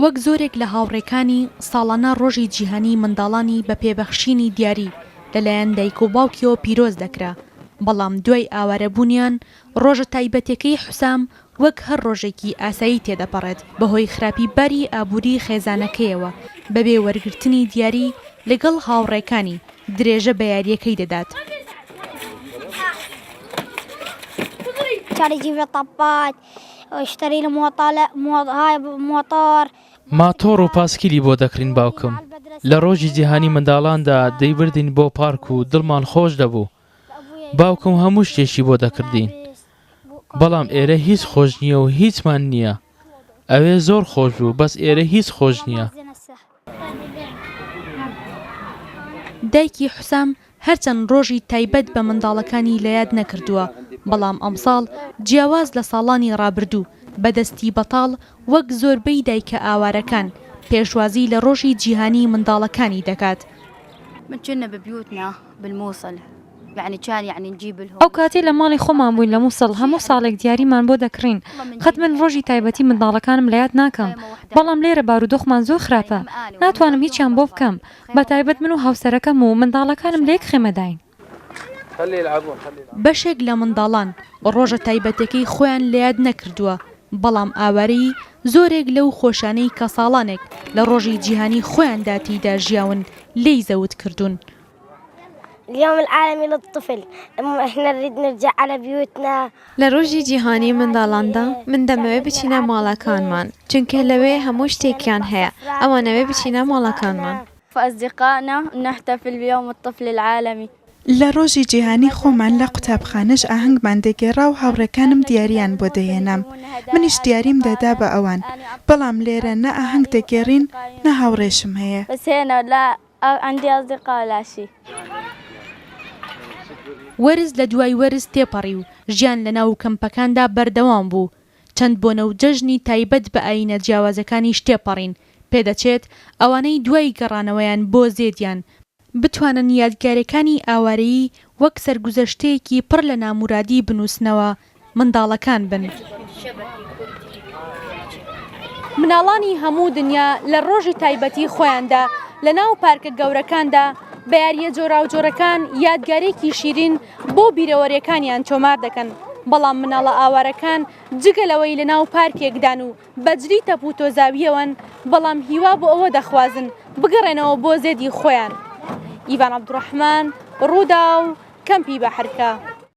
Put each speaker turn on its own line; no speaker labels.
وەک زۆرێک لە هاوڕێکانی، ساڵانە ڕۆژی جیهانیی منداڵانی بە پێبەخشینی دیاری لەلایەن دایک و باوکیەوە پیرۆز دەکرا، بەڵام دوای ئاوارەبوونیان، ڕۆژە تایبەتەکەی حوسام وەک هەر ڕۆژێکی ئاسایی تێدەپەڕێت، بەهۆی خراپی باری ئابووری خێزانەکەیەوە بەبێ وەرگرتنی دیاری لەگەڵ هاوڕێکانی درێژە بە یارییەکەی دەدات.
ماتۆڕ و پاسکیلی بۆ دەکڕین باوکم لە ڕۆژی جیهانی منداڵاندا دەیبردین بۆ پارک و دڵمان خۆش دەبوو باوکم هەموو شتێکی بۆ دەکردین بەڵام ئێرە هیچ خۆش نییە و هیچمان نییە ئەوێ زۆر خۆش بوو بەس ئێرە هیچ خۆش نییە.
دایکی حوسام هەرچەند ڕۆژی تایبەت بە منداڵەکانی لەیاد نەکردووە، بەڵام ئەمساڵ جیاواز لە ساڵانی ڕابردوو، بە دەستی بەتاڵ وەک زۆربەی دایکە ئاوارەکان، پێشوازی لە ڕۆژی جیهانیی منداڵەکانی دەکات.
ئەو کاتەی لە ماڵی خۆمان بووین لە موسڵ، هەموو ساڵێک دیاریمان بۆ دەکڕین، قەت من ڕۆژی تایبەتی منداڵەکانم لەیاد ناکەم، بەڵام لێرە بارودۆخمان زۆر خراپە، ناتوانم هیچیان بۆ بکەم، بە تایبەت من و هاوسەرەکەم و منداڵەکانم لە یەک خێمەداین.
بەشێک لە منداڵان ڕۆژە تایبەتەکەی خۆیان لەیاد نەکردووە، بەڵام ئاوارەیی زۆرێک لەو خۆشانەی کە ساڵانێک لە ڕۆژی جیهانی خۆیاندا تێیدا ژیاون لێی زەوت کردوون.
اليوم العالمي للطفل احنا نريد نرجع على بيوتنا.
لە ڕۆژی جیهانی منداڵاندا من دەمەوێ بچینە ماڵەکانمان، چونکە لەوێ هەموو شتێکیان هەیە، ئەمانەوێ بچینە ماڵەکانمان.
أصدقائنا نحتفل بيوم الطفل العالمي.
لە ڕۆژی جیهانی خۆمان لە قوتابخانەش ئاهەنگمان دەگێڕا و هاوڕێکانم دیارییان بۆ دەهێنام، منیش دیاریم دەدا بە ئەوان، بەڵام لێرە نە ئاهەنگ دەگێڕین نە هاوڕێشم هەیە.
وەرز لە دوای وەرز تێپەڕی و ژیان لە ناو کەمپەکاندا بەردەوام بوو، چەند بۆنە و جەژنی تایبەت بە ئایینە جیاوازەکانیش تێپەڕین، پێدەچێت ئەوانەی دوای گەڕانەوەیان بۆ زێدیان، بتوانن یادگارەکانی ئاوارەیی وەک سەرگوزەشتەیەکی پڕ لە نامورادی بنووسنەوە، منداڵەکان بن. مناڵانی هەموو دنیا لە ڕۆژی تایبەتی خۆیاندا لە ناو پارکە گەورەکاندا بە یارییە جۆراوجۆرەکان یادگارێکی شیرین بۆ بیرەوەریەکانیان تۆمار دەکەن، بەڵام مناڵە ئاوارەکان جگە لەوەی لە ناو پارکێکدان و بە جلی تەپ و تۆزاوییەوەن، بەڵام هیوا بۆ ئەوە دەخوازن بگەڕێنەوە بۆ زێدی خۆیان. ئیڤان عەبدولڕەحمان، رووداو، کەمپی بەحرکە.